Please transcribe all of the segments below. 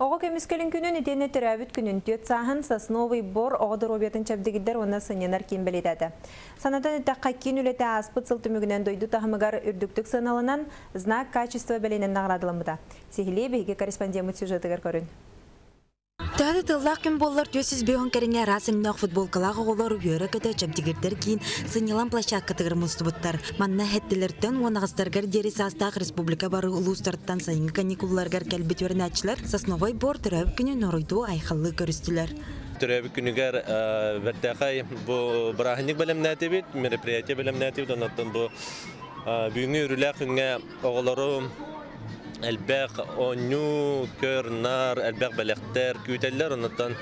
Оҕо көмүскэлин күнүн итиэннэ төрөөбүт күнүн түөрт сааһын Сосновый бор оҕо доруобуйатын чэбдигирдэр уонна сынньанар киин бэлиэтээтэ. Санатан эттэххэ, киин үлэтэ ааспыт сыл түмүгүнэн дойду таһымыгар үрдүктүк сыаналанан, Знак качества бэлиэнэн наҕараадаламмыта. Сиһилии биһиги корреспондеммыт сюжетыгар көрүн. Төһө да тыаллаах күн буоллар 405 кэриҥэ араас өҥнөөх футболкалаах оҕолор үөрэ-көтө чэбдигирдэр киин сынньалаҥ площадкатыгар мустубуттар. Манна хэттилэртэн уон аҕыстарыгар диэри саастаах республика бары улуустарыттан сайыҥҥы каникулларыгар кэлбит үөрэнээччилэр Сосновой бор төрөөбүт күнүн оройдуу айхаллыы көрүстүлэр. Төрөөбүт күнүгэр бэртээхэй бу бырааһынньык бэлэмнээтибит, мероприятие бэлэмнээтибит, онон бу бүгүҥҥү үрүлээх күҥҥэ оҕолору элбэх оонньуу, көр-нар, элбэх бэлэхтэр күүтэллэр. Оннуттан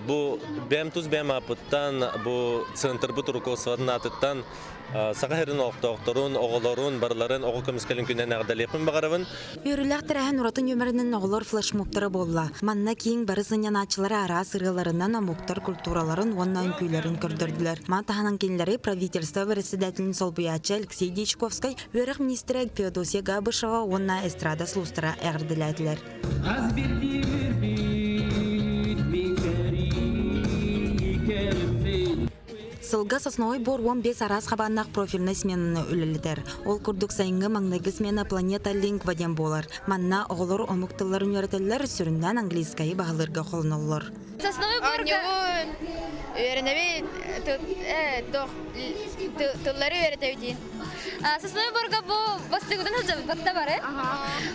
бу бэйэм тус бэйэм ааппыттан, бу центрбыт руководствотын аатыттан Саха сирин олохтоохторун, оҕолорун, барыларын оҕо көмүскэлин күнүнэн эҕэрдэлиэхпин баҕарабын. Үөрүүлээх тэрээһин ураты нүөмэринэн оҕолор флешмобтара буолла. Манна киин бары сынньанааччылары араас ырыаларынан омуктар культураларын уонна үҥкүүлэрин көрдөрдүлэр. Маны таһынан кинилэри правительство председателин солбуйааччы Алексей Дьячковскай Үөрэх миниистирэ Феодосия Габышева уонна эстрада сулустара эҕэрдэлээтилэр. Хас Сылга Сосновой бор 15 араас хабааннаах профильнай сменаны үлэлэтэр. Ол курдук сайыҥҥы маҥнайгы смена Планета Лингва диэн буолар. Манна оҕолор омук тылларын үөрэтэллэр, сүрүннээн английскайы баһылыырга холоноллор. Сосновый борга үөрэнэбит тыллары үөрэтэбит Сосновый борга бу бастыгытын сылдьабыт бары.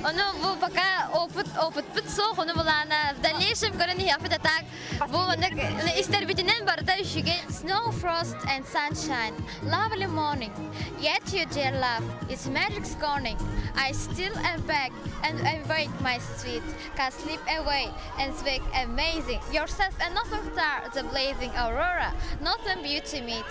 Ону бу пока опыт опытпыт суох, ону булаана в дальнейшем көрөн иһиэхпит а так бу маннык истэрбитинэн барыта үчүгэй. Snow, frost and sunshine, lovely morning. Yet you dear love is magic scorning. I still am back and awake my sweet, can sleep away and wake amazing. Yourself and northern star, the blazing aurora, northern beauty meet.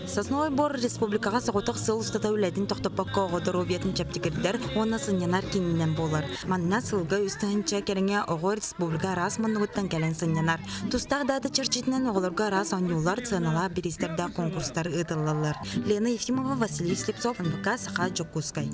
Сосновой бор республикаҕа соҕотох сыл устата үлэтин тохтоппокко оҕо доруобуйатын чэпчэкирдэр уонна сынньанар киининэн буолар. Манна сылга үс тыһыынча кэриҥэ оҕо республика араас муннугуттан кэлэн сынньанар. Тустаах даата чэрчитинэн оҕолорго араас оонньуулар, сыаналаах бириистэрдээх конкурстар ыытыллаллар. Лена Ефимова, Василий Слепцов, НВК Саха, Дьокуускай.